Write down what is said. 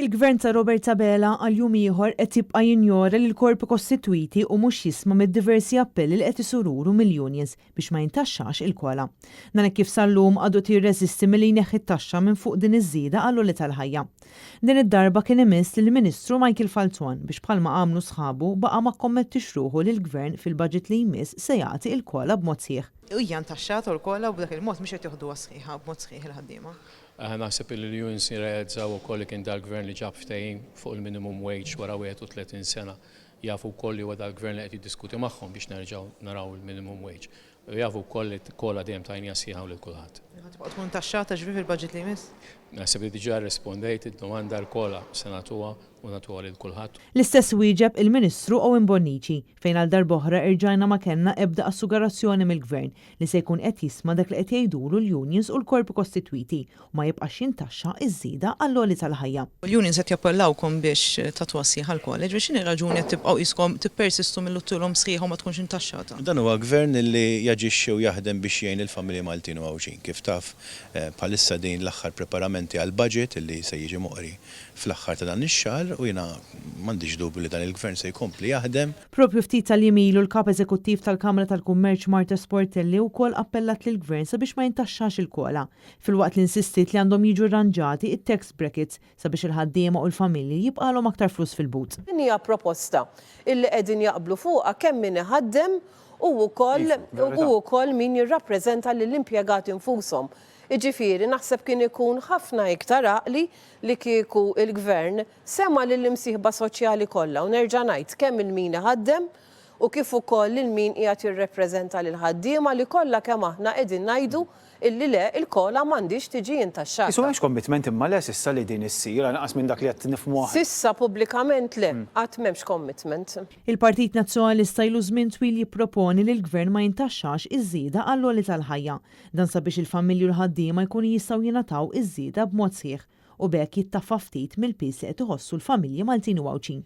Il-Gvern ta' Robert Abela għal jum ieħor qed jibqa' jinjora lill-korpi kostitwiti u mhux jisma' mid-diversi appelli li qed isururu mill-unions biex ma jintaxxax il-COLA. Dan hekk kif sal-lum għadu qed jirreżisti milli jneħħi t-taxxa minn fuq din iż-żieda għall-għoli tal-ħajja. Din id-darba kien imiss lill-Ministru Michael Falzon biex bħalma għamlu sħabu baqa' ma kkommettix ruħu li l-Gvern fil-budget li jmiss se jagħti l-COLA b'mod sħiħ. Hija ntaxxata l-COLA u b'dak il-mod mhux qed joħduha sħiħa b'mod sħiħ il-ħaddiema. Naħseb illi l-unions jirrealizzaw ukoll li kien dal-Gvern li ġab ftehim fuq il-minimum wage wara 31 sena. Jafu wkoll li huwa dal-Gvern li qed jiddiskuti magħhom biex nerġgħu naraw il-minimum wage. U jafu wkoll li l-COLA dejjem tajniha sħiħa u lil kulħadd. Ħa tibqa' tkun intaxxata ġifieri fil-budget li jmiss? Naħseb li diġà rrispondejt id-domanda l-COLA se nagħtuha u nagħtuha lil kulħadd. L-istess wieġeb il-Ministru Owen Bonnici, fejn għal darb'oħra rġajna ma kellna ebda assigurazzjoni mill-Gvern li se jkun qed jisma' dak li qed jgħidulu l-unions u l-korpi kostitwiti u ma jibqax jintaxxa ż-żieda għall-għoli tal-ħajja. L-unions qed jappellawkom biex tagħtuha sħiħa l-college, biex x'inhi r-raġuni qed tibqgħu qiskom tippersistu milli ttuhom sħiħa u ma tkunx intaxxata? Dan huwa Gvern li jaġixxi u jaħdem biex jgħin lill-familji Maltin u Għawdxin. Kif taf, bħalissa din l-aħħar preparamenti għall-budget li se jiġi moqri fl-aħħar ta' dan ix-xahar u jiena m'għandix dubju li dan il-Gvern se jkompli jaħdem. Proprju ftit tal-jiem ilu l-Kap Eżekuttiv tal-Kamra tal-Kummerċ Marta Sportelli wkoll appellat lill-Gvern sabiex ma jintaxxax il-COLA, filwaqt li insistiet li għandhom jiġu rranġati t-tax brackets sabiex il-ħaddiema u l-familji jibqgħalhom aktar flus fil-but. Din hija proposta illi qegħdin jaqblu fuqha kemm min iħaddem u wkoll u wkoll min jirrappreżenta lill-impjegati nfushom. Jiġifieri naħseb kien ikun ħafna iktar għaqli li kieku l-Gvern sema' lill-imsieħba soċjali kollha u nerġa' ngħid kemm 'il min iħaddem u kif ukoll lil min qiegħed jirrepreżenta lill-ħaddiema li kollha kemm aħna qegħdin ngħidu illi le il-COLA m'għandhiex tiġi intaxxata. Qisu m'hemmx commitment imma le s'issa li din issir, anqas minn dak li qed nifhmu aħna. S'issa pubblikament le, għad m'hemmx commitment. Il-Partit Nazzjonalista ilu żmien twil jipproponi li l-Gvern ma jintaxxax iż-żieda għall-għoli tal-ħajja. Dan sabiex il-familji u l-ħaddiema jkunu jistgħu jingħataw iż-żieda b'mod sħiħ u b'hekk jittaffa ftit mill-piż li qed iħossu l-familji Maltin u Għawdxin.